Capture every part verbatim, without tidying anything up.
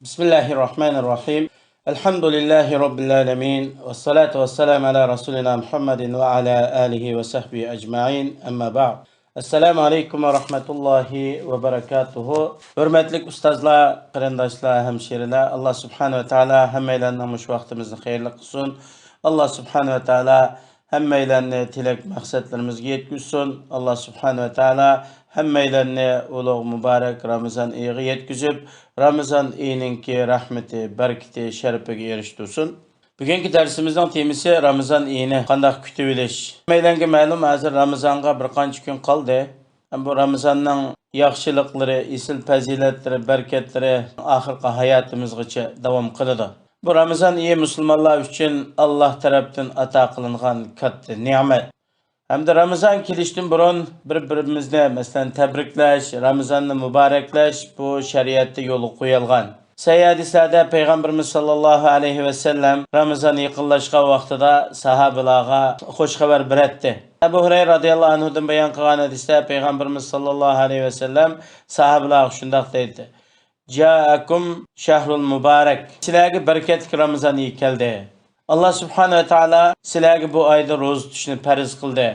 بسم الله الرحمن الرحيم. الحمد لله رب العالمين. والصلاة والسلام على رسولنا محمد وعلى آله وصحبه أجمعين. أما بعد. السلام عليكم ورحمة الله وبركاته. ھۆرمەتلىك ئۇستازلار، قېرىنداشلار، ھەمشىرىلەر، ئاللا سۇبھانەھۇ ۋە تائالا ھەممەيلەننىڭ مۇشۇ ۋاقتىمىزنى خەيرلىك قىلسۇن. ئاللا سۇبھانەھۇ ۋە تائالا ھەممەيلەننى تىلەك مەقسەتلىرىمىزگە يەتكۈزسۇن. ئاللا سۇبھانەھۇ ۋە تائالا ھەممەيلەننى ئۇلۇغ مۇبارەك رامىزان ئېيىغا يەتكۈزۈپ، رامىزان ئېيىنىڭكى رەھمىتى، بەرىكىتى، شەرىپىگە ئېرىشتۈرسۇن. بۈگۈنكى دەرسىمىزنىڭ تېمىسى رامىزان ئېيىنى قانداق كۈتۈۋېلىش. ھەممەيلەنگە مەلۇم، ھازىر رامىزانغا بىر قانچە كۈن قالدى. بۇ رامىزاننىڭ ياخشىلىقلىرى، ئېسىل پەزىلەتلىرى، بەرىكەتلىرى ئاخىرقى ھاياتىمىزغىچە داۋام قىلىدۇ. بۇ رامىزان ئېيى مۇسۇلمانلار ئۈچۈن ئاللا تەرەپتىن ئاتا قىلىنغان كاتتا نېمەت. ھەمدە رامىزان كېلىشتىن بۇرۇن بىر-بىرىمىزنى، مەسىلەن، تەبرىكلەش، رامىزاننى مۇبارەكلەش بۇ شەرىئەتتە يولغا قويۇلغان. سەھىھ ھەدىسلەردە پەيغەمبىرىمىز ساللاللاھۇ ئەلەيھى ۋەسەللەم رامىزان يېقىنلاشقان ۋاقتىدا ساھابىلارغا خۇش خەۋەر بېرەتتى. ئەبۇ ھۇرەيرە رازىياللاھۇ ئەنھۇدىن بايان قىلغان ھەدىستە پەيغەمبىرىمىز ساللاللاھۇ ئەلەيھى ۋەسەللەم ساھابىلارغا شۇنداق دەيدۇ: جاءكم شهر مبارك. سىلەرگە بەرىكەتلىك رامىزان ئېيى كەلدى. ئاللا سۇبھانەھۇ ۋە تائالا سىلەرگە بۇ ئايدا روزا تۇتۇشنى پەرز قىلدى.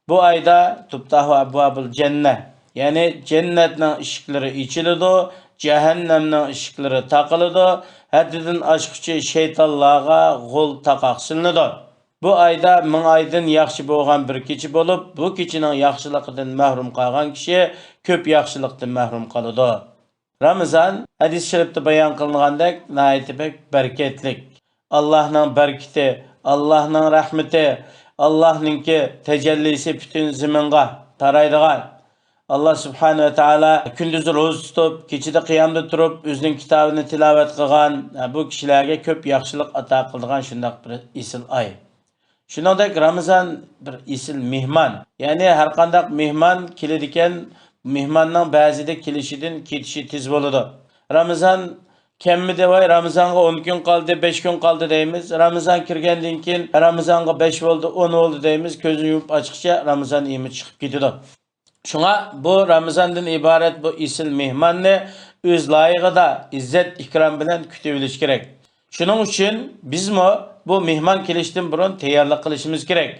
بۇ ئايدا تفتح أبواب الجنة، يەنى جەننەتنىڭ ئىشىكلىرى ئېچىلىدۇ، جەھەننەمنىڭ ئىشىكلىرى تاقىلىدۇ، ھەددىدىن ئاشقۇچى شەيتانلارغا غول تاقاق سېلىنىدۇ. بۇ ئايدا مىڭ ئايدىن ياخشى بولغان بىر كېچە بولۇپ، بۇ كېچىنىڭ ياخشىلىقىدىن مەھرۇم قالغان كىشى كۆپ ياخشىلىقتىن مەھرۇم قالىدۇ. رامىزان ھەدىس شېرىپتە بايان قىلىنغاندەك ناھايىتى بەك بەرىكەتلىك. ئاللاھنىڭ بەرىكىتى، ئاللاھنىڭ رەھمىتى، ئاللاھنىڭكى تەجەللىسى پۈتۈن زېمىنغا تارايدىغان. ئاللا سۇبھانەھۇ ۋە تائالا كۈندۈز روزا تۇتۇپ، كېچىدە قىيامدا تۇرۇپ، ئۆزىنىڭ كىتابىنى تىلاۋەت قىلغان، بۇ كىشىلەرگە كۆپ ياخشىلىق ئاتا قىلىدىغان شۇنداق بىر ئېسىل ئاي. شۇنىڭدەك رامىزان بىر ئېسىل مېھمان. يەنى ھەرقانداق مېھمان كېلىدىكەن، مېھماننىڭ بەزىدە كېلىشىدىن كېتىشى تېز بولىدۇ. رامىزان كەممىدى، ۋاي، رامىزانغا ئون كۈن قالدى، بەش كۈن قالدى دەيمىز. رامىزان كىرگەندىن كېيىن رامىزانغا بەش بولدى، ئون بولدى دەيمىز. كۆزنى يۇمۇپ ئاچقىچە رامىزان ئېيىمۇ چىقىپ كېتىدۇ. شۇڭا بۇ رامىزاندىن ئىبارەت بۇ ئېسىل مېھماننى ئۆز لايىقىدا ئىززەت-ئىكرام بىلەن كۈتۈۋېلىش كېرەك. شۇنىڭ ئۈچۈن بىزمۇ بۇ مېھمان كېلىشتىن بۇرۇن تەييارلىق قىلىشىمىز كېرەك.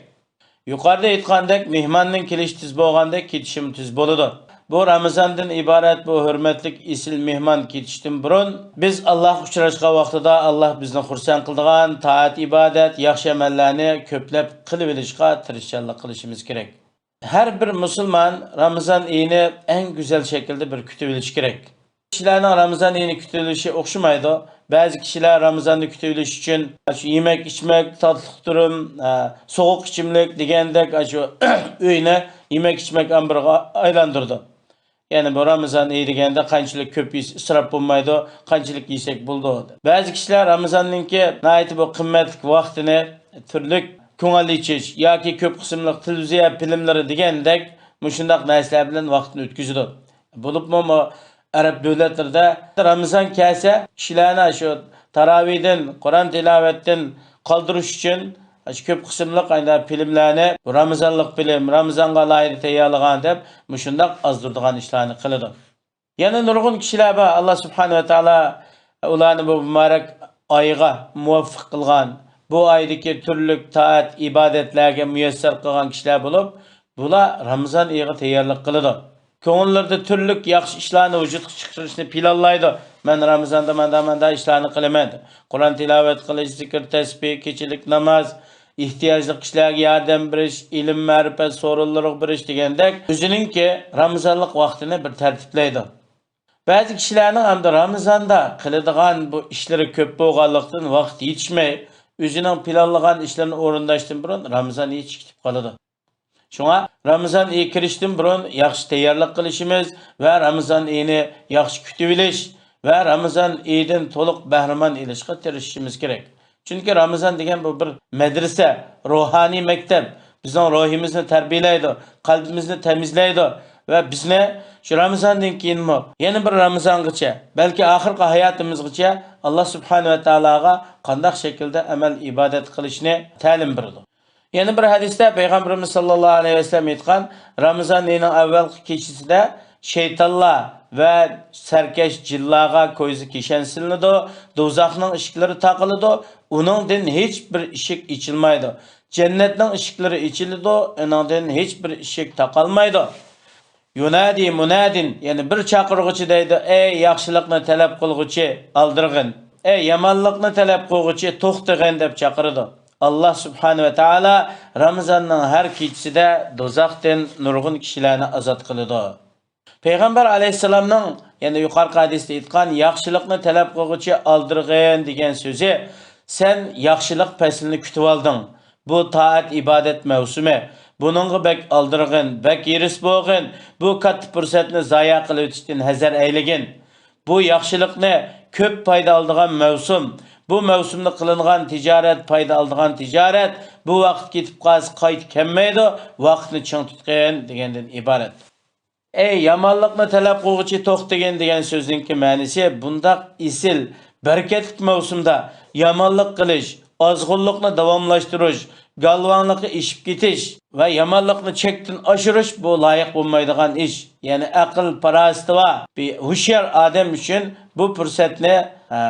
يۇقىرىدا ئېيتقاندەك، مېھماننىڭ كېلىشى تېز بولغاندەك كېتىشىمۇ تېز بولىدۇ. بۇ رامىزاندىن ئىبارەت بۇ ھۆرمەتلىك ئېسىل مېھمان كېتىشتىن بۇرۇن، بىز ئاللاھقا ئۇچراشقان ۋاقتىدا ئاللاھ بىزنى خۇرسەن قىلىدىغان تائەت-ئىبادەت، ياخشى ئەمەللەرنى كۆپلەپ قىلىۋېلىشقا تىرىشچانلىق قىلىشىمىز كېرەك. ھەر بىر مۇسۇلمان رامىزان ئېيىنى ئەڭ گۈزەل شەكىلدە بىر كۈتۈۋېلىشى كېرەك. كىشىلەرنىڭ رامىزان ئېيىنى كۈتۈۋېلىشى ئوخشىمايدۇ. بەزى كىشىلەر رامىزاننى كۈتۈۋېلىش ئۈچۈن شۇ يېمەك-ئىچمەك، تاتلىق تۈرۈم، ئە، سوغۇق ئىچىملىك دېگەندەك شۇ ئۆينى يېمەك-ئىچمەك ئامبىرىغا ئايلاندۇرىدۇ. يەنى بۇ رامىزان ئېيى دېگەندە قانچىلىك كۆپ يېسە ئىسراپ بولمايدۇ، قانچىلىك يېسەك بولىدۇ. بەزى كىشىلەر رامىزاننىڭكى ناھايىتى بۇ قىممەتلىك ۋاقتىنى تۈرلۈك كۆڭۈل ئېچىش ياكى كۆپ قىسىملىق تېلېۋىزىيە فىلىملىرى دېگەندەك مۇشۇنداق نەرسىلەر بىلەن ۋاقتىنى ئۆتكۈزىدۇ. بولۇپمۇ مۇ-، ئەرەب دۆلەتلىرىدە رامىزان كەلسە، كىشىلەرنى شۇ تاراۋىدىن، قۇرئان تىلاۋەتتىن قالدۇرۇش ئۈچۈن شۇ كۆپ قىسىملىق ئاينا فىلىملەرنى، رامىزانلىق فىلىم، رامىزانغا ئالاھىدە تەييارلىغان دەپ مۇشۇنداق ئازدۇرىدىغان ئىشلارنى قىلىدۇ. يەنە نۇرغۇن كىشىلەر بار، ئاللا سۇبھانەھۇ ۋە تائالا ئۇلارنى بۇ مۇبارەك ئايغا مۇۋەپپەق قىلغان، بۇ ئايدىكى تۈرلۈك تائەت، ئىبادەتلەرگە مۇيەسسەر قىلغان كىشىلەر بولۇپ، بۇلار رامىزان ئېيىغا تەييارلىق قىلىدۇ. كۆڭۈللىرىدە تۈرلۈك ياخشى ئىشلارنى ۋۇجۇدقا چىقىرىشنى پىلانلايدۇ. مەن رامىزاندا ماندا-ماندا ئىشلارنى قىلىمەن. قۇرئان تىلاۋەت قىلىش، زىكىر، تەسبىھ، كېچىلىك ناماز، ئېھتىياجلىق كىشىلەرگە ياردەم بېرىش، ئىلىم-مەرىپەت سورۇنلىرىغا بېرىش دېگەندەك، ئۆزىنىڭكى رامىزانلىق ۋاقتىنى بىر تەرتىپلەيدۇ. بەزى كىشىلەرنىڭ ئەمدى رامىزاندا قىلىدىغان بۇ ئىشلىرى كۆپ بولغانلىقتىن، ۋاقىت يېتىشمەي، ئۆزىنىڭ پىلانلىغان ئىشلىرىنى ئورۇنداشتىن بۇرۇن رامىزان ئېيى كېتىپ قالىدۇ. شۇڭا رامىزان ئېيى كىرىشتىن بۇرۇن ياخشى تەييارلىق قىلىشىمىز ۋە رامىزان ئېيىنى ياخشى كۈتۈۋېلىش ۋە رامىزان ئېيىدىن تولۇق بەھرىمەن ئېلىشقا تىرىشىشىمىز كېرەك. چۈنكى رامىزان دېگەن بۇ بىر مەدرىسە، روھانىي مەكتەپ، بىزنىڭ روھىمىزنى تەربىيەلەيدۇ، قەلبىمىزنى تەمىزلەيدۇ ۋە بىزنى شۇ رامىزاندىن كېيىنمۇ يەنە بىر رامىزانغىچە، بەلكى ئاخىرقى ھاياتىمىزغىچە ئاللا سۇبھانەھۇ ۋە تائالاغا قانداق شەكىلدە ئەمەل ئىبادەت قىلىشنى تەلىم بېرىدۇ. يەنە بىر ھەدىستە پەيغەمبىرىمىز ساللاللاھۇ ئەلەيھى ۋەسەللەم ئېيتقان، رامىزان ئېيىنىڭ ئەۋۋەلقى كېچىسىدە شەيتانلار ۋە سەركەش جىنلارغا كويزا كىشەن سېلىنىدۇ، دوزاخنىڭ ئىشىكلىرى تاقىلىدۇ، ئۇنىڭدىن ھېچبىر ئىشىك ئېچىلمايدۇ. جەننەتنىڭ ئىشىكلىرى ئېچىلىدۇ، ئۇنىڭدىن ھېچبىر ئىشىك تاقالمايدۇ. يۇنادى مۇنادىن، يەنى بىر چاقىرغۇچى دەيدۇ: «ئەي ياخشىلىقنى تەلەپ قىلغۇچى، ئالدىرغىن! ئەي يامانلىقنى تەلەپ قىلغۇچى، توختىغىن!» دەپ چاقىرىدۇ. ئاللا سۇبھانە ۋە تائالا رامىزاننىڭ ھەر كېچىسىدە دوزاختىن نۇرغۇن كىشىلەرنى ئازاد قىلىدۇ. پەيغەمبەر ئەلەيھىسسالامنىڭ يەنە يۇقىرىقى ھەدىستە ئېيتقان «ياخشىلىقنى تەلەپ قىلغۇچى، ئالدىرغىن» دېگەن سۆزى، سەن ياخشىلىق پەسلىنى كۈتۈۋالدىڭ. بۇ تائەت-ئىبادەت مەۋسۇمى. بۇنىڭغا بەك ئالدىرغىن، بەك ھېرىس بولغىن. بۇ كاتتا پۇرسەتنى زايە قىلىۋېتىشتىن ھەزەر ئەيلىگىن. بۇ ياخشىلىقنى كۆپ پايدا ئالىدىغان مەۋسۇم. بۇ مەۋسۇمدا قىلىنغان تىجارەت، پايدا ئالىدىغان تىجارەت، بۇ ۋاقىت كېتىپ قالسا قايتا كەلمەيدۇ، ۋاقىتنى چىڭ تۇتقىن دېگەندىن ئىبارەت. ئەي يامانلىقنى تەلەپ قىلغۇچى، توختىغىن دېگەن سۆزنىڭكى مەنىسى، بۇنداق ئېسىل، بەرىكەتلىك مەۋسۇمدا يامانلىق قىلىش، ئازغۇنلۇقنى داۋاملاشتۇرۇش، گالۋاڭلىققا ئېشىپ كېتىش ۋە يامانلىقنى چەكتىن ئاشۇرۇش، بۇ لايىق بولمايدىغان ئىش. يەنى ئەقىل-پاراسىتى بار، بى-، ھوشيار ئادەم ئۈچۈن بۇ پۇرسەتنى، ھە،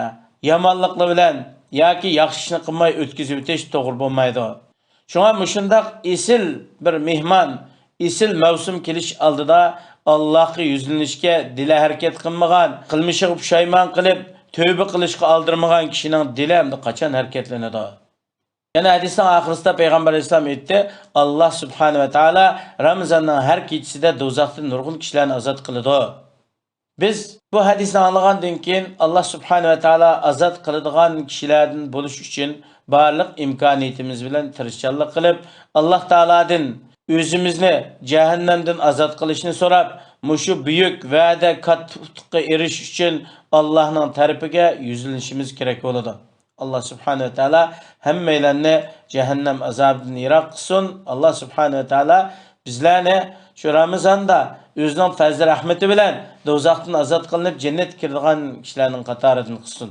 يامانلىقلار بىلەن ياكى ياخشى ئىشنى قىلماي ئۆتكۈزۈۋېتىش توغرا بولمايدۇ. شۇڭا مۇشۇنداق ئېسىل بىر مېھمان، ئېسىل مەۋسۇم كېلىش ئالدىدا ئاللاھقا يۈزلىنىشكە دىلى ھەرىكەت قىلمىغان، قىلمىشىغا پۇشايمان قىلىپ، تۆبە قىلىشقا ئالدىرىمىغان كىشىنىڭ دىلى ئەمدى قاچان ھەرىكەتلىنىدۇ؟ يەنە ھەدىسنىڭ ئاخىرىسىدا پەيغەمبەر ئەلەيھىسسالام ئېيتتى، ئاللاھ سۇبھانە ۋە تائالا رامىزاننىڭ ھەر كېچىسىدە دوزاختىن نۇرغۇن كىشىلەرنى ئازاد قىلىدۇ. بىز بۇ ھەدىسنى ئاڭلىغاندىن كېيىن، ئاللاھ سۇبھانە ۋە تائالا ئازاد قىلىدىغان كىشىلەردىن بولۇش ئۈچۈن بارلىق ئىمكانىيىتىمىز بىلەن تىرىشچانلىق قىلىپ، ئاللاھ تائالادىن ئۆزىمىزنى جەھەننەمدىن ئازاد قىلىشنى سوراپ، مۇشۇ بۈيۈك ۋەدە، كاتتا ئۇتۇققا ئېرىشىش ئۈچۈن ئاللاھنىڭ تەرىپىگە يۈزلىنىشىمىز كېرەك بولىدۇ. ئاللاھ سۇبھانە ۋە تائالا ھەممەيلەننى جەھەننەم ئازابىدىن يىراق قىلسۇن. ئاللاھ سۇبھانە ۋە تائالا بىزلەرنى شۇ رامىزاندا ئۆزىنىڭ پەزلى رەھمىتى بىلەن دوزاختىن ئازاد قىلىنىپ، جەننەتكە كىرىدىغان كىشىلەرنىڭ قاتارىدىن قىلسۇن.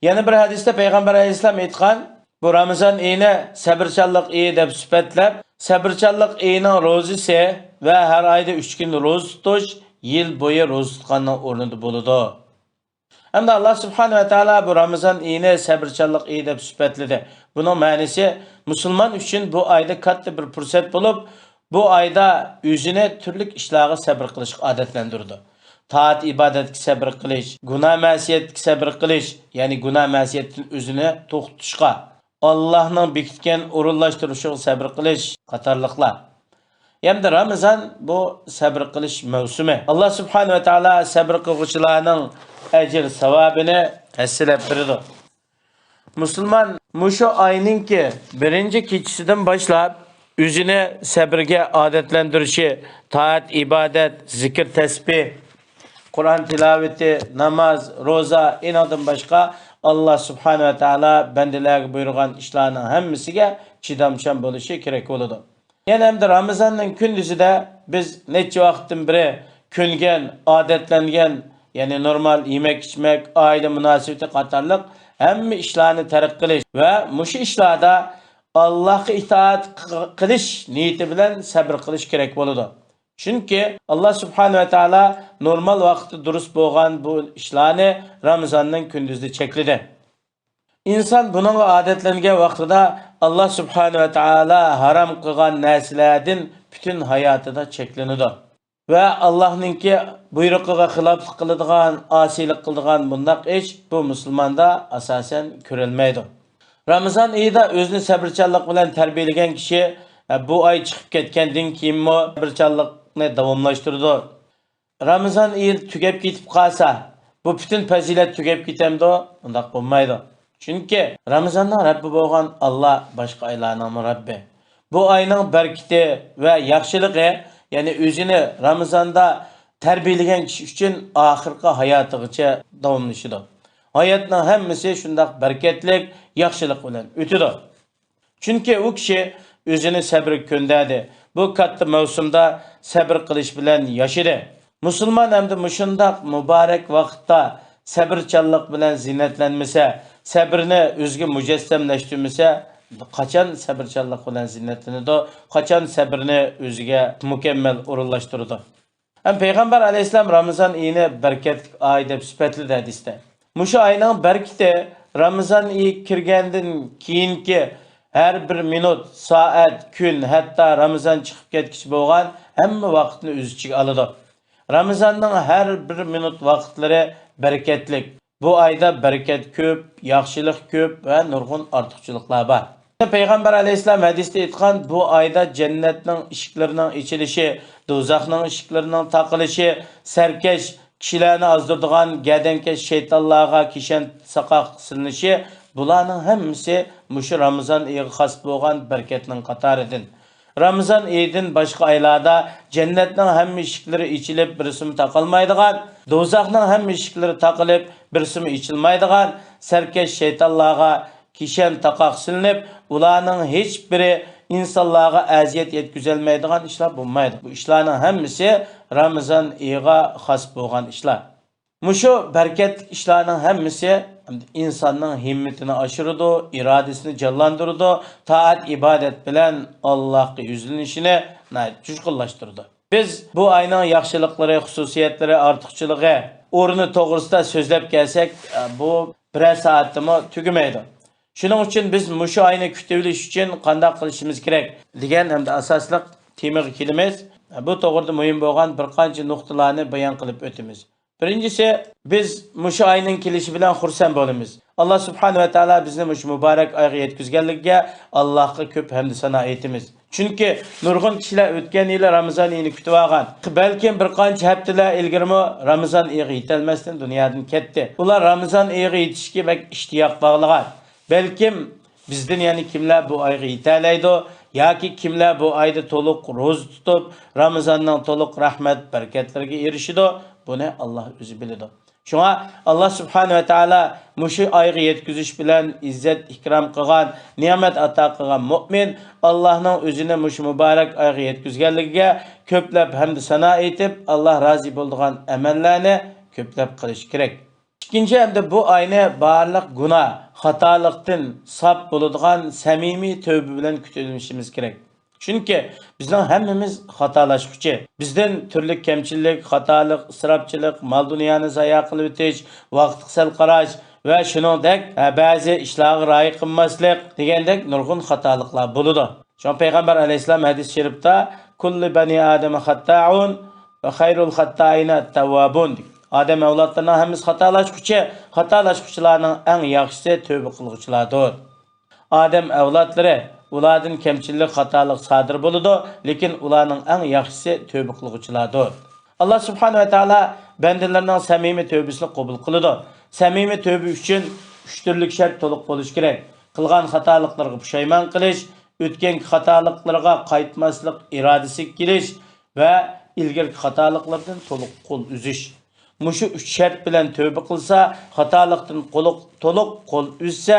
يەنە بىر ھەدىستە پەيغەمبەر ئەلەيھىسسالام ئېيتقان، بۇ رامىزان ئېيىنى سەبرچانلىق ئېيى دەپ سۈپەتلەپ، سەبرچانلىق ئېيىنىڭ روزىسى ۋە ھەر ئايدا ئۈچ كۈن روزا تۇتۇش يىل بويى روزا تۇتقاننىڭ ئورنىدا بولىدۇ. ھەمدە ئاللاھ سۇبھانە ۋە تائالا بۇ رامىزان ئېيىنى سەبرچانلىق ئېيى دەپ سۈپەتلىدى. بۇنىڭ مەنىسى، مۇسۇلمان ئۈچۈن بۇ ئايدا كاتتا بىر پۇرسەت بولۇپ، بۇ ئايدا ئۆزىنى تۈرلۈك ئىشلارغا سەبر قىلىشقا ئادەتلەندۈرىدۇ. تائەت-ئىبادەتكە سەبر قىلىش، گۇناھ-مەسىيەتكە سەبر قىلىش، يەنى گۇناھ-مەسىيەتتىن ئۆزىنى توختىتىشقا، ئاللاھنىڭ بېكىتكەن ئورۇنلاشتۇرۇشىغا سەبر قىلىش قاتارلىقلار. ھەمدە رامىزان بۇ سەبر قىلىش مەۋسۇمى. ئاللاھ سۇبھانە ۋە تائالا سەبر قىلغۇچىلارنىڭ ئەجىر-ساۋابىنى ھەسسىلەپ بېرىدۇ. مۇسۇلمان مۇشۇ ئاينىڭكى بىرىنچى كېچىسىدىن باشلاپ ئۆزىنى سەبرگە ئادەتلەندۈرۈشى، تائەت-ئىبادەت، زىكىر-تەسبىھ، قۇرئان تىلاۋىتى، ناماز، روزا، ئېنىڭدىن باشقا ئاللاھ سۇبھانە ۋە تائالا بەندىلەرگە بۇيرۇغان ئىشلارنىڭ ھەممىسىگە چىدامچان بولۇشى كېرەك بولىدۇ. يەنە ئەمدى رامىزاننىڭ كۈندۈزىدە بىز نەچچە ۋاقىتتىن بېرى كۆنگەن، ئادەتلەنگەن، يەنى نورمال يېمەك-ئىچمەك، ئائىلە مۇناسىۋىتى قاتارلىق ھەممە ئىشلارنى تەرك قىلىش ۋە مۇشۇ ئىشلاردا ئاللاھقا ئىتائەت قىلىش نىيىتى بىلەن سەبر قىلىش كېرەك بولىدۇ. چۈنكى ئاللاھ سۇبھانە ۋە تائالا نورمال ۋاقىتتا دۇرۇس بولغان بۇ ئىشلارنى رامىزاننىڭ كۈندۈزىدە چەكلىدى. ئىنسان بۇنىڭغا ئادەتلەنگەن ۋاقتىدا ئاللاھ سۇبھانە ۋە تائالا ھارام قىلغان نەرسىلەردىن پۈتۈن ھاياتىدا چەكلىنىدۇ. ۋە ئاللاھنىڭكى بۇيرۇقىغا خىلاپلىق قىلىدىغان، ئاسىيلىق قىلىدىغان بۇنداق ئىش بۇ مۇسۇلماندا ئاساسەن كۆرۈلمەيدۇ. رامىزان ئېيىدا ئۆزىنى سەبرچانلىق بىلەن تەربىيەلىگەن كىشى، بۇ ئاي چىقىپ كەتكەندىن كېيىنمۇ سەبرچانلىقنى داۋاملاشتۇرىدۇ. رامىزان ئېيى تۈگەپ كېتىپ قالسا، بۇ پۈتۈن پەزىلەت تۈگەپ كېتەمدۇ؟ ئۇنداق بولمايدۇ. چۈنكى رامىزاننىڭ رەببى بولغان ئاللا باشقا ئايلارنىڭمۇ رەببى. بۇ ئاينىڭ بەرىكىتى ۋە ياخشىلىقى، يەنى ئۆزىنى رامىزاندا تەربىيەلىگەن كىشى ئۈچۈن ئاخىرقى ھاياتىغىچە داۋاملىشىدۇ. ھاياتنىڭ ھەممىسى شۇنداق بەرىكەتلىك، ياخشىلىق بىلەن ئۆتىدۇ. چۈنكى ئۇ كىشى ئۆزىنى سەبرگە كۆندەردى. بۇ كاتتا مەۋسۇمدا سەبر قىلىش بىلەن ياشىدى. مۇسۇلمان ئەمدى مۇشۇنداق مۇبارەك ۋاقىتتا سەبرچانلىق بىلەن زىننەتلەنمىسە، سەبرنى ئۆزىگە مۇجەسسەملەشتۈرمىسە، قاچان سەبرچانلىق بىلەن زىننەتلىنىدۇ؟ قاچان سەبرنى ئۆزىگە مۇكەممەل ئورۇنلاشتۇرىدۇ؟ ھەم پەيغەمبەر ئەلەيھىسسالام رامىزان ئېيىنى بەرىكەتلىك ئاي دەپ سۈپەتلىدى ھەدىستە. مۇشۇ ئاينىڭ بەرىكىتى رامىزان ئېيى كىرگەندىن كېيىنكى ھەر بىر مىنۇت، سائەت، كۈن، ھەتتا رامىزان چىقىپ كەتكىچە بولغان ھەممە ۋاقىتنى ئۆز ئىچىگە ئالىدۇ. رامىزاننىڭ ھەر بىر مىنۇت ۋاقىتلىرى بەرىكەتلىك. بۇ ئايدا بەرىكەت كۆپ، ياخشىلىق كۆپ ۋە نۇرغۇن ئارتۇقچىلىقلار بار. پەيغەمبەر ئەلەيھىسسالام ھەدىستە ئېيتقان، بۇ ئايدا جەننەتنىڭ ئىشىكلىرىنىڭ ئېچىلىشى، دوزاخنىڭ ئىشىكلىرىنىڭ تاقىلىشى، سەركەش كىشىلەرنى ئازدۇرىدىغان گەدەنكەش شەيتانلارغا كىشەن ساقاق سېلىنىشى، بۇلارنىڭ ھەممىسى مۇشۇ رامىزان ئېيىغا خاس بولغان بەرىكەتنىڭ قاتارىدىن. رامىزان ئېيىدىن باشقا ئايلاردا جەننەتنىڭ ھەممە ئىشىكلىرى ئېچىلىپ، بىرسىمۇ تاقالمايدىغان، دوزاخنىڭ ھەممە ئىشىكلىرى تاقىلىپ، بىرسىمۇ ئېچىلمايدىغان، سەركەش شەيتانلارغا كىشەن تاقاق سېلىنىپ، ئۇلارنىڭ ھېچبىرى ئىنسانلارغا ئەزىيەت يەتكۈزەلمەيدىغان ئىشلار بولمايدۇ. بۇ ئىشلارنىڭ ھەممىسى رامىزان ئېيىغا خاس بولغان ئىشلار. مۇشۇ بەرىكەتلىك ئىشلارنىڭ ھەممىسى ئىنساننىڭ ھىممىتىنى ئاشۇرىدۇ، ئىرادىسىنى جانلاندۇرىدۇ، تائەت-ئىبادەت بىلەن ئاللاھقا يۈزلىنىشىنى ناھايىتى جۇشقۇنلاشتۇرىدۇ. بىز بۇ ئاينىڭ ياخشىلىقلىرى، خۇسۇسىيەتلىرى، ئارتۇقچىلىقى، ئورنى توغرىسىدا سۆزلەپ كەلسەك، بۇ بىرەر سائەتتىمۇ تۈگىمەيدۇ. شۇنىڭ ئۈچۈن بىز مۇشۇ ئاينى كۈتۈۋېلىش ئۈچۈن قانداق قىلىشىمىز كېرەك دېگەن ھەمدە ئاساسلىق تېمىغا كېلىمىز. بۇ توغرىدا مۇھىم بولغان بىر قانچە نۇقتىلارنى بايان قىلىپ ئۆتىمىز. بىرىنچىسى، بىز مۇشۇ ئاينىڭ كېلىشى بىلەن خۇرسەن بولىمىز. ئاللا سۇبھانەھۇ ۋە تائالا بىزنى مۇشۇ مۇبارەك ئايغا يەتكۈزگەنلىكىگە ئاللاھقا كۆپ ھەمدۇ سانا ئېيتىمىز. چۈنكى نۇرغۇن كىشىلەر ئۆتكەن يىلى رامىزان ئېيىنى كۈتۈۋالغان، بەلكىم بىر قانچە ھەپتىلەر ئىلگىرىمۇ رامىزان ئېيىغا يېتەلمەستىن دۇنيادىن كەتتى. ئۇلار رامىزان ئېيىغا يېتىشكە بەك ئىشتىياق باغلىغان. بەلكىم بىزدىن يەنە كىملەر بۇ ئايغا يېتەلەيدۇ ياكى كىملەر بۇ ئايدا تولۇق روزا تۇتۇپ، رامىزاننىڭ تولۇق رەھمەت بەرىكەتلىرىگە ئېرىشىدۇ، بۇنى ئاللا ئۆزى بىلىدۇ. شۇڭا ئاللا سۇبھانەھۇ ۋە تائالا مۇشۇ ئايغا يەتكۈزۈش بىلەن ئىززەت ئىكرام قىلغان، نېمەت ئاتا قىلغان مۆمىن ئاللانىڭ ئۆزىنى مۇشۇ مۇبارەك ئايغا يەتكۈزگەنلىكىگە كۆپلەپ ھەمدۇ سانا ئېيتىپ، ئاللا رازى بولىدىغان ئەمەللەرنى كۆپلەپ قىلىشى كېرەك. ئىككىنچى، ھەمدە بۇ ئاينى بارلىق گۇناھ، خاتالىقتىن ساپ بولىدىغان سەمىمىي تۆبە بىلەن كۈتۈۋېلىشىمىز كېرەك. چۈنكى بىزنىڭ ھەممىمىز خاتالاشقۇچى. بىزدىن تۈرلۈك كەمچىللىك، خاتالىق، ئىسراپچىلىق، مال-دۇنيانى زايە قىلىۋېتىش، ۋاقىتقا سەل قاراش ۋە شۇنىڭدەك، ھە، بەزى ئىشلارغا رىئايە قىلماسلىق دېگەندەك نۇرغۇن خاتالىقلار بولىدۇ. شۇڭا پەيغەمبەر ئەلەيھىسسالام ھەدىس شېرىپتا، «كۇللۇ بەنى ئادەمە خەتتائۇن ۋە خەيرۇل خەتتائىنە تەۋۋابۇن» دېگەن. ئادەم ئەۋلادلىرىنىڭ ھەممىسى خاتالاشقۇچى، خاتالاشقۇچىلارنىڭ ئەڭ ياخشىسى تۆبە قىلغۇچىلاردۇر. ئادەم ئەۋلادلىرى، ئۇلاردىن كەمچىللىك، خاتالىق سادىر بولىدۇ، لېكىن ئۇلارنىڭ ئەڭ ياخشىسى تۆبە قىلغۇچىلاردۇر. ئاللا سۇبھانەھۇ ۋە تائالا بەندىلىرىنىڭ سەمىمىي تۆبىسىنى قوبۇل قىلىدۇ. سەمىمىي تۆبە ئۈچۈن ئۈچ تۈرلۈك شەرت تولۇق بولۇشى كېرەك. قىلغان خاتالىقلىرىغا پۇشايمان قىلىش، ئۆتكەنكى خاتالىقلىرىغا قايتماسلىق ئىرادىسىگە كېلىش ۋە ئىلگىرىكى خاتالىقلىرىدىن تولۇق قول ئۈزۈش. مۇشۇ ئۈچ شەرت بىلەن تۆبە قىلسا، خاتالىقتىن قولۇق-، تولۇق قول ئۈزسە،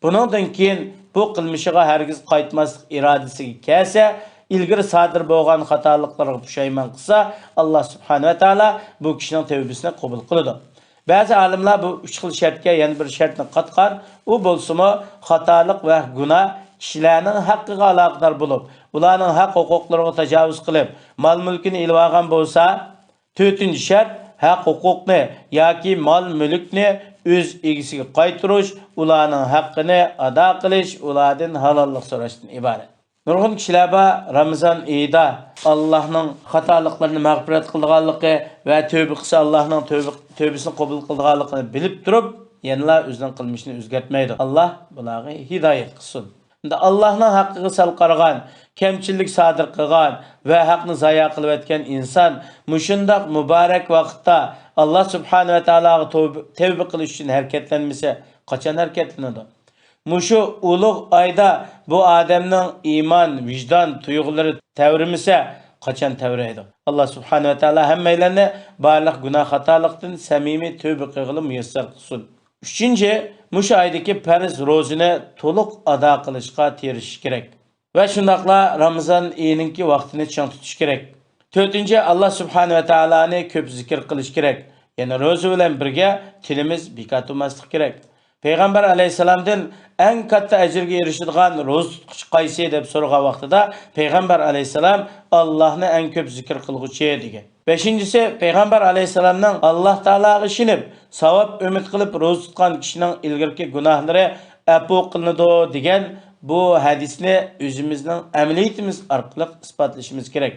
بۇنىڭدىن كېيىن بۇ قىلمىشىغا ھەرگىز قايتماسلىق ئىرادىسىگە كەلسە، ئىلگىرى سادىر بولغان خاتالىقلىرىغا پۇشايمان قىلسا، ئاللا سۇبھانەھۇ ۋە تائالا بۇ كىشىنىڭ تەۋبىسىنى قوبۇل قىلىدۇ. بەزى ئالىملار بۇ ئۈچ خىل شەرتكە يەنە بىر شەرتنى قاتقان، ئۇ بولسىمۇ خاتالىق ۋە گۇناھ كىشىلەرنىڭ ھەققىگە ئالاقىدار بولۇپ، ئۇلارنىڭ ھەق ھوقۇقلىرىغا تاجاۋۇز قىلىپ، مال-مۈلكىنى ئېلىۋالغان بولسا، تۆتىنچى شەرت، ھەق ھوقۇقنى ياكى مال-مۈلۈكنى ئۆز ئىگىسىگە قايتۇرۇش، ئۇلارنىڭ ھەققىنى ئادا قىلىش، ئۇلاردىن ھالاللىق سوراشتىن ئىبارەت. نۇرغۇن كىشىلەر بار، رامىزان ئېيىدا ئاللانىڭ خاتالىقلىرىنى مەغپىرەت قىلىدىغانلىقى ۋە تۆبە قىلسا ئاللانىڭ تۆبە، تۆبىسىنى قوبۇل قىلىدىغانلىقىنى بىلىپ تۇرۇپ، يەنىلا ئۆزىنىڭ قىلمىشىنى ئۆزگەرتمەيدۇ. ئاللا بۇلارغا ھىدايەت قىلسۇن. ئەمدى ئاللانىڭ ھەققىگە سەل قارىغان، كەمچىللىك سادىر قىلغان ۋە ھەقنى زايە قىلىۋەتكەن ئىنسان مۇشۇنداق مۇبارەك ۋاقىتتا ئاللا سۇبھانەھۇ ۋە تائالاغا تۆبە، تەۋبە قىلىش ئۈچۈن ھەرىكەتلەنمىسە، قاچان ھەرىكەتلىنىدۇ؟ مۇشۇ ئۇلۇغ ئايدا بۇ ئادەمنىڭ ئىمان، ۋىجدان تۇيغۇلىرى تەۋرىمىسە، قاچان تەۋرەيدۇ؟ ئاللا سۇبھانەھۇ ۋە تائالا ھەممەيلەننى بارلىق گۇناھ خاتالىقتىن سەمىمىي تۆبە قىلغىلى مۇيەسسەر قىلسۇن. ئۈچىنچى، مۇشۇ ئايدىكى پەرز روزىنى تولۇق ئادا قىلىشقا تىرىشىش كېرەك ۋە شۇنداقلا رامىزان ئېيىنىڭكى ۋاقتىنى چىڭ تۇتۇش كېرەك. تۆتىنچى، ئاللا سۇبھانەھۇ ۋە تائالانى كۆپ زىكىر قىلىش كېرەك. يەنى روزا بىلەن بىرگە تىلىمىز بىكار تۇرماسلىقى كېرەك. پەيغەمبەر ئەلەيھىسسالامدىن ئەڭ كاتتا ئەجىرگە ئېرىشىدىغان روزا تۇتقۇچى قايسى دەپ سورىغان ۋاقتىدا، پەيغەمبەر ئەلەيھىسسالام ئاللاھنى ئەڭ كۆپ زىكىر قىلغۇچى دېگەن. بەشىنچىسى، پەيغەمبەر ئەلەيھىسسالامنىڭ ئاللاھ تائالاغا ئىشىنىپ، ساۋاب ئۈمىد قىلىپ روزا تۇتقان كىشىنىڭ ئىلگىرىكى گۇناھلىرى ئەپۇ قىلىنىدۇ دېگەن بۇ ھەدىسنى ئۆزىمىزنىڭ ئەمەلىيىتىمىز ئارقىلىق ئىسپاتلىشىمىز كېرەك.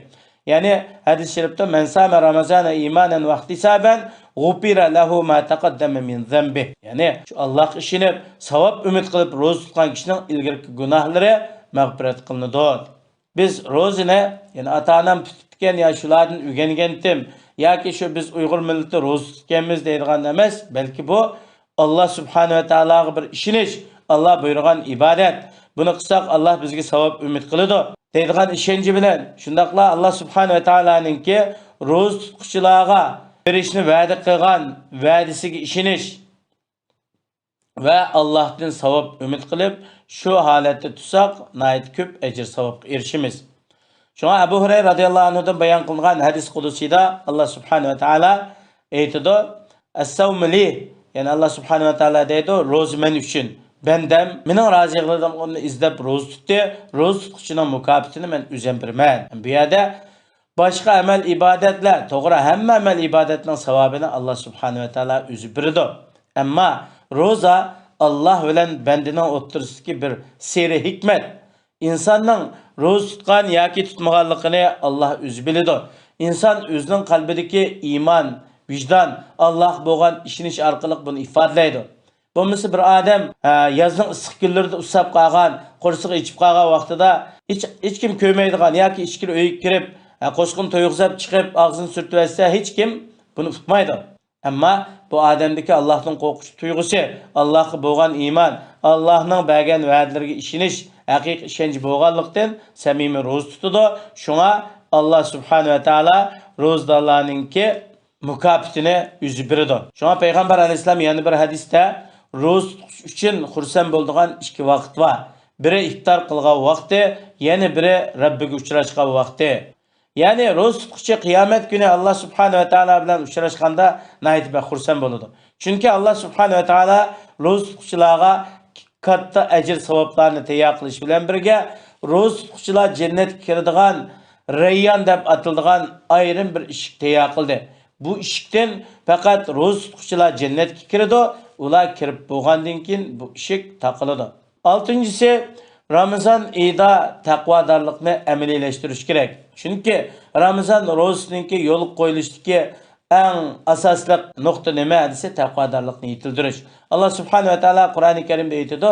يەنى ھەدىس شەرىپتە، مەن سامە رامازانە ئىمانەن ۋەھتىسابەن غۇپىرە لەھۇ ما تەقەددەمە مىن زەنبى. يەنى شۇ ئاللاھقا ئىشىنىپ، ساۋاب ئۈمىد قىلىپ روزا تۇتقان كىشىنىڭ ئىلگىرىكى گۇناھلىرى مەغپىرەت قىلىنىدۇ. بىز روزىنى، يەنى ئاتا-ئانام تۇتۇپتىكەن يا شۇلاردىن ئۆگەنگەنتىم ياكى شۇ بىز ئۇيغۇر مىللىتى روزا تۇتىدىكەنمىز دەيدىغان ئەمەس، بەلكى بۇ ئاللاھ سۇبھانەھۇ ۋە تائالاغا بىر ئىشىنىش، ئاللاھ بۇيرۇغان ئىبادەت. بۇنى قىلساق ئاللاھ بىزگە ساۋاب ئۈمىد قىلىدۇ دەيدىغان ئىشەنچى بىلەن، شۇنداقلا ئاللاھ سۇبھانەھۇ ۋە تائالانىڭكى روزا تۇتقۇچىلارغا بېرىشنى ۋەدە قىلغان ۋەدىسىگە ئىشىنىش ۋە ئاللاھتىن ساۋاب ئۈمىد قىلىپ، شۇ ھالەتتە تۇتساق، ناھايىتى كۆپ ئەجىر-ساۋابقا ئېرىشىمىز. شۇڭا ئەبۇ ھۇرەيرە رازىياللاھۇ ئەنھۇدىن بايان قىلىنغان ھەدىس قۇدسىيدا ئاللاھ سۇبھانەھۇ ۋە تائالا ئېيتىدۇ، «ئەسسەۋمۇ لى»، يەنى ئاللاھ سۇبھانەھۇ ۋە تائالا دەيدۇ، «روزا مەن ئۈچۈن، بەندەم مېنىڭ رازىلىقىمنى ئىزدەپ روزا تۇتتى، روزا تۇتقۇچىنىڭ مۇكاپاتىنى مەن ئۆزۈم بېرىمەن.» بۇ يەردە باشقا ئەمەل ئىبادەتلەر، توغرا، ھەممە ئەمەل ئىبادەتنىڭ ساۋابىنى ئاللاھ سۇبھانەھۇ ۋە تائالا ئۆزى بېرىدۇ. ئەمما روزا ئاللاھ بىلەن بەندىنىڭ ئوتتۇرىسىدىكى بىر سىرى ھېكمەت. ئىنساننىڭ روزا تۇتقان ياكى تۇتمىغانلىقىنى ئاللاھ ئۆزى بىلىدۇ. ئىنسان ئۆزىنىڭ قەلبىدىكى ئىمان، ۋىجدان، ئاللاھقا بولغان ئىشىنىش ئارقىلىق بۇنى ئىپادىلەيدۇ. بولمىسا بىر ئادەم، ھە، يازنىڭ ئىسسىق كۈنلىرىدە ئۇسساپ قالغان، قورسىقى ئېچىپ قالغان ۋاقتىدا ھېچ، ھېچكىم كۆرمەيدىغان ياكى ئىچكىرى ئۆيگە كىرىپ، ھە، قوشۇقىنى تويغۇزۇپ چىقىپ ئاغزىنى سۈرتۈۋەتسە ھېچكىم بۇنى ئۇقمايدۇ. ئەمما بۇ ئادەمدىكى ئاللاھتىن قورقۇش تۇيغۇسى، ئاللاھقا بولغان ئىمان، ئاللاھنىڭ بەرگەن ۋەدىلىرىگە ئىشىنىش، ھەقىقىي ئىشەنچ بولغانلىقتىن سەمىمىي روزا تۇتىدۇ. شۇڭا ئاللاھ سۇبھانەھۇ ۋە تائالا روزىدارلارنىڭكى مۇكاپاتىنى ئۆزى بېرىدۇ. شۇڭا پەيغەمبەر ئەلەيھىسسالام يەنە بىر ھەدىستە، روزا تۇتۇش ئۈچۈن خۇرسەن بولىدىغان ئىككى ۋاقىت بار. بىرى ئىپتار قىلغان ۋاقتى، يەنە بىرى رەببىگە ئۇچراشقان ۋاقتى. يەنى روزا تۇتقۇچى قىيامەت كۈنى ئاللاھ سۇبھانەھۇ ۋە تائالا بىلەن ئۇچراشقاندا ناھايىتى بەك خۇرسەن بولىدۇ. چۈنكى ئاللاھ سۇبھانەھۇ ۋە تائالا روزا تۇتقۇچىلارغا كاتتا ئەجىر-ساۋابلارنى تەييار قىلىش بىلەن بىرگە، روزا تۇتقۇچىلار جەننەتكە كىرىدىغان رەييان دەپ ئاتىلىدىغان ئايرىم بىر ئىشىك تەييار قىلدى. بۇ ئىشىكتىن پەقەت روزا تۇتقۇچىلار جەننەتكە كىرىدۇ، ئۇلار كىرىپ بولغاندىن كېيىن بۇ ئىشىك تاقىلىدۇ. ئالتىنچىسى، رامىزان ئېيىدا تەقۋادارلىقنى ئەمەلىيلەشتۈرۈش كېرەك. چۈنكى رامىزان روزىسىنىڭكى يولغا قويۇلۇشتىكى ئەڭ ئاساسلىق نۇقتا نېمە دېسە، تەقۋادارلىقنى يېتىلدۈرۈش. ئاللاھ سۇبھانەھۇ ۋە تائالا قۇرئانى كەرىمدە ئېيتىدۇ،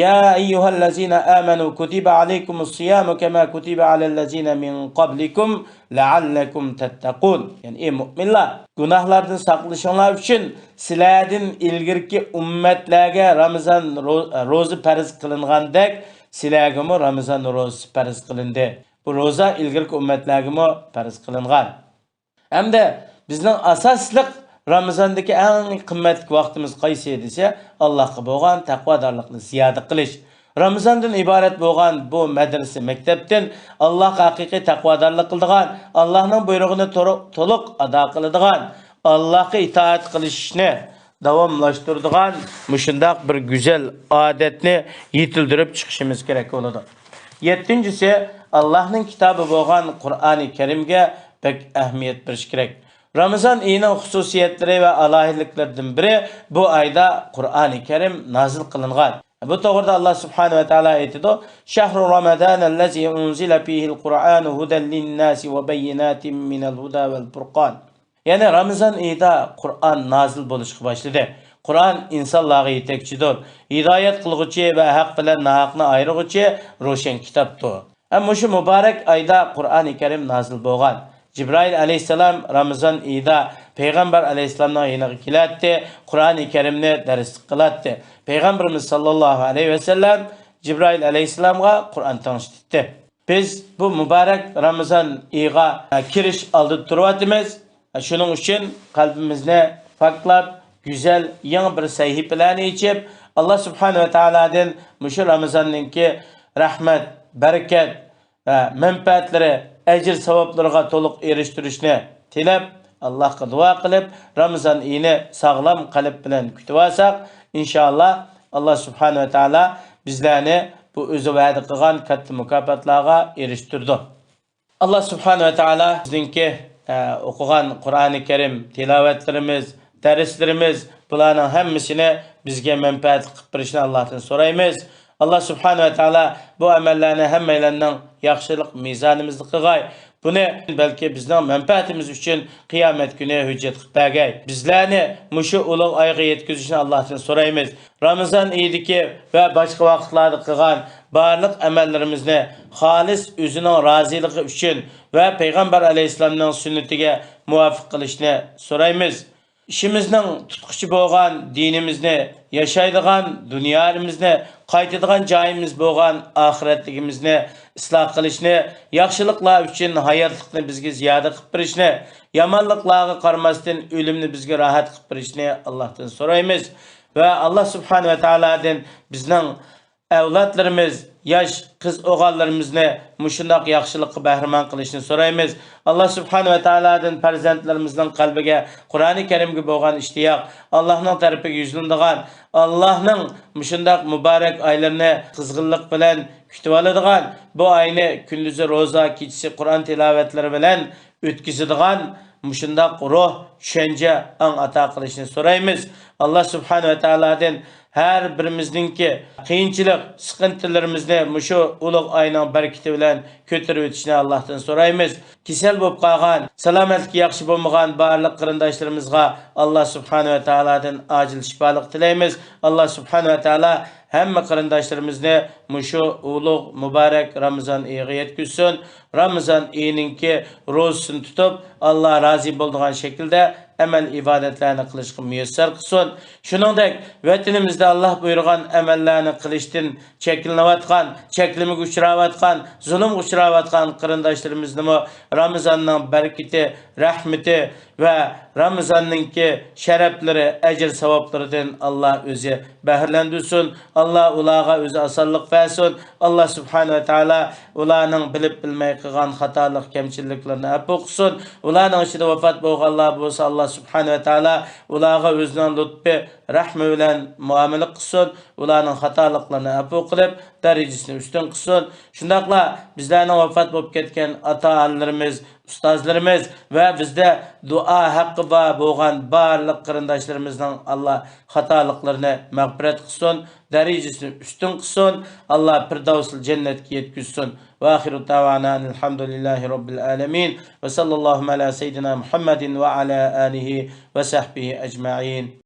يا أيها الذين آمنوا كتب عليكم الصيام كما كتب على الذين من قبلكم لعلكم تتقون. يەنى، ئى مۆمىنلار، گۇناھلاردىن ساقلىنىشىڭلار ئۈچۈن سىلەردىن ئىلگىرىكى ئۈممەتلەرگە رامىزان رو-، روزا پەرز قىلىنغاندەك، سىلەرگىمۇ رامىزان روزىسى پەرز قىلىندى. بۇ روزا ئىلگىرىكى ئۈممەتلەرگىمۇ پەرز قىلىنغان. ھەمدە بىزنىڭ ئاساسلىق رامىزاندىكى ئەڭ قىممەتلىك ۋاقتىمىز قايسى دېسە، ئاللاھقا بولغان تەقۋادارلىقنى زىيادە قىلىش. رامىزاندىن ئىبارەت بولغان بۇ مەدرىسە مەكتەپتىن ئاللاھقا ھەقىقىي تەقۋادارلىق قىلىدىغان، ئاللاھنىڭ بۇيرۇغىنى تولۇق، تولۇق ئادا قىلىدىغان، ئاللاھقا ئىتائەت قىلىشنى داۋاملاشتۇرىدىغان مۇشۇنداق بىر گۈزەل ئادەتنى يېتىلدۈرۈپ چىقىشىمىز كېرەك بولىدۇ. يەتتىنچىسى، ئاللاھنىڭ كىتابى بولغان قۇرئانى كەرىمگە بەك ئەھمىيەت بېرىش كېرەك. رامىزان ئېيىنىڭ خۇسۇسىيەتلىرى ۋە ئالاھىدىلىكلىرىدىن بىرى، بۇ ئايدا قۇرئانى كەرىم نازىل قىلىنغان. بۇ توغرىدا ئاللاھ سۇبھانەھۇ ۋە تائالا ئېيتىدۇ، شهر رمضان الذي أنزل فيه القرآن هدى للناس وبينات من الهدى والفرقان. يەنى رامىزان ئېيىدا قۇرئان نازىل بولۇشقا باشلىدى. قۇرئان ئىنسانلارغا يېتەكچىدۇر، ھىدايەت قىلغۇچى ۋە ھەق بىلەن ناھەقنى ئايرىغۇچى روشەن كىتابتۇر. ھەم مۇشۇ مۇبارەك ئايدا قۇرئانى كەرىم نازىل بولغان. جىبرائىل ئەلەيھىسسالام رامىزان ئېيىدا پەيغەمبەر ئەلەيھىسسالامنىڭ يېنىغا كېلەتتى، قۇرئانى كەرىمنى دەرس قىلاتتى. پەيغەمبىرىمىز ساللاللاھۇ ئەلەيھى ۋەسەللەم جىبرائىل ئەلەيھىسسالامغا قۇرئان تىڭشىتتى. بىز بۇ مۇبارەك رامىزان ئېيىغا كىرىش ئالدىدا تۇرۇۋاتىمىز. شۇنىڭ ئۈچۈن قەلبىمىزنى پاكلاپ، گۈزەل يېڭى بىر سەھىپىلەرنى ئېچىپ، ئاللاھ سۇبھانەھۇ ۋە تائالادىن مۇشۇ رامىزاننىڭكى رەھمەت، بەرىكەت ۋە مەنپەئەتلىرى، ئەجىر-ساۋابلىرىغا تولۇق ئېرىشتۈرۈشنى تىلەپ، ئاللاھقا دۇئا قىلىپ، رامىزان ئېيىنى ساغلام قەلب بىلەن كۈتۈۋالساق، ئىنشائاللاھ، ئاللا سۇبھانەھۇ ۋە تائالا بىزلەرنى بۇ ئۆزى ۋەدە قىلغان كاتتا مۇكاپاتلارغا ئېرىشتۈرىدۇ. ئاللا سۇبھانەھۇ ۋە تائالا بىزنىڭكى، ئە، ئوقۇغان قۇرئانى كەرىم تىلاۋەتلىرىمىز، دەرسلىرىمىز، بۇلارنىڭ ھەممىسىنى بىزگە مەنپەئەتلىك قىلىپ بېرىشىنى ئاللاھتىن سورايمىز. ئاللا سۇبھانەھۇ ۋە تائالا بۇ ئەمەللەرنى ھەممەيلەننىڭ ياخشىلىق مىزانىمىزدا قىلغاي. بۇنى بەلكى بىزنىڭ مەنپەئەتىمىز ئۈچۈن قىيامەت كۈنى ھۆججەت قىلىپ بەرگەي. بىزلەرنى مۇشۇ ئۇلۇغ ئايغا يەتكۈزۈشنى ئاللاھتىن سورايمىز. رامىزان ئېيىدىكى ۋە باشقا ۋاقىتلاردا قىلغان بارلىق ئەمەللىرىمىزنى خالىس ئۆزىنىڭ رازىلىقى ئۈچۈن ۋە پەيغەمبەر ئەلەيھىسسالامنىڭ سۈننىتىگە مۇۋاپىق قىلىشنى سورايمىز. ئىشىمىزنىڭ تۇتقۇچى بولغان دىنىمىزنى، ياشايدىغان دۇنيامىزنى، قايتىدىغان جايىمىز بولغان ئاخىرەتلىكىمىزنى ئىسلاھ قىلىشنى، ياخشىلىقلار ئۈچۈن ھاياتلىقنى بىزگە زىيادە قىلىپ بېرىشنى، يامانلىقلارغا قارىماستىن ئۆلۈمنى بىزگە راھەت قىلىپ بېرىشنى ئاللاھتىن سورايمىز. ۋە ئاللا سۇبھانەھۇ ۋە تائالادىن بىزنىڭ ئەۋلادلىرىمىز، ياش قىز ئوغۇللىرىمىزنى مۇشۇنداق ياخشىلىققا بەھرىمەن قىلىشنى سورايمىز. ئاللا سۇبھانەھۇ ۋە تائالادىن پەرزەنتلىرىمىزنىڭ قەلبىگە قۇرئانى كەرىمگە بولغان ئىشتىياق، ئاللاھنىڭ تەرىپىگە يۈزلىنىدىغان، ئاللاھنىڭ مۇشۇنداق مۇبارەك ئايلىرىنى قىزغىنلىق بىلەن كۈتۈۋالىدىغان، بۇ ئاينى كۈندۈزى روزا، كېچىسى قۇرئان تىلاۋەتلىرى بىلەن ئۆتكۈزىدىغان مۇشۇنداق روھ، چۈشەنچە، ئاڭ ئاتا قىلىشنى سورايمىز. ئاللا سۇبھانەھۇ ۋە تائالادىن ھەر بىرىمىزنىڭكى قىيىنچىلىق، سىقىنتىلىرىمىزنى مۇشۇ ئۇلۇغ ئاينىڭ بەرىكىتى بىلەن كۆتۈرۈۋېتىشنى ئاللاھتىن سورايمىز. كېسەل بولۇپ قالغان، سالامەتلىكى ياخشى بولمىغان بارلىق قېرىنداشلىرىمىزغا ئاللا سۇبھانەھۇ ۋە تائالادىن ئاجىل شىپالىق تىلەيمىز. ئاللا سۇبھانەھۇ ۋە تائالا ھەممە قېرىنداشلىرىمىزنى مۇشۇ ئۇلۇغ، مۇبارەك رامىزان ئېيىغا يەتكۈزسۇن. رامىزان ئېيىنىڭكى روزىسىنى تۇتۇپ، ئاللا رازى بولىدىغان شەكىلدە ئەمەل ئىبادەتلەرنى قىلىشقا مۇيەسسەر قىلسۇن. شۇنىڭدەك، ۋەتىنىمىزدە ئاللا بۇيرۇغان ئەمەللەرنى قىلىشتىن چەكلىنىۋاتقان، چەكلىمىگە ئۇچراۋاتقان، زۇلۇمغا ئۇچراۋاتقان قېرىنداشلىرىمىزنىمۇ رامىزاننىڭ بەرىكىتى، رەھمىتى ۋە رامىزاننىڭكى شەرەپلىرى، ئەجىر-ساۋابلىرىدىن ئاللا ئۆزى بەھرىلەندۈرسۇن. ئاللا ئۇلارغا ئۆزى ئاسانلىق بەرسۇن. ئاللا سۇبھانەھۇ ۋە تائالا ئۇلارنىڭ بىلىپ بىلمەي قىلغان خاتالىق، كەمچىلىكلىرىنى ئەپۇ قىلسۇن. ئۇلارنىڭ ئىچىدە ۋاپات بولغانلار بولسا، ئاللا سۇبھانەھۇ ۋە تائالا ئۇلارغا ئۆزىنىڭ لۇتپى، رەھمى بىلەن مۇئامىلە قىلسۇن. ئۇلارنىڭ خاتالىقلىرىنى ئەپۇ قىلىپ، دەرىجىسىنى ئۈستۈن قىلسۇن. شۇنداقلا بىزلەرنىڭ ۋاپات بولۇپ كەتكەن ئاتا-ئانىلىرىمىز، ئۇستازلىرىمىز ۋە بىزدە دۇئا ھەققى بار بولغان بارلىق قېرىنداشلىرىمىزنىڭ ئاللا خاتالىقلىرىنى مەغپىرەت قىلسۇن، دەرىجىسىنى ئۈستۈن قىلسۇن، ئاللا پىردەۋسىل جەننەتكە يەتكۈزسۇن. وآخر دعوانا أن الحمد لله رب العالمين. وصلى الله على سيدنا محمد وعلى آله وصحبه أجمعين.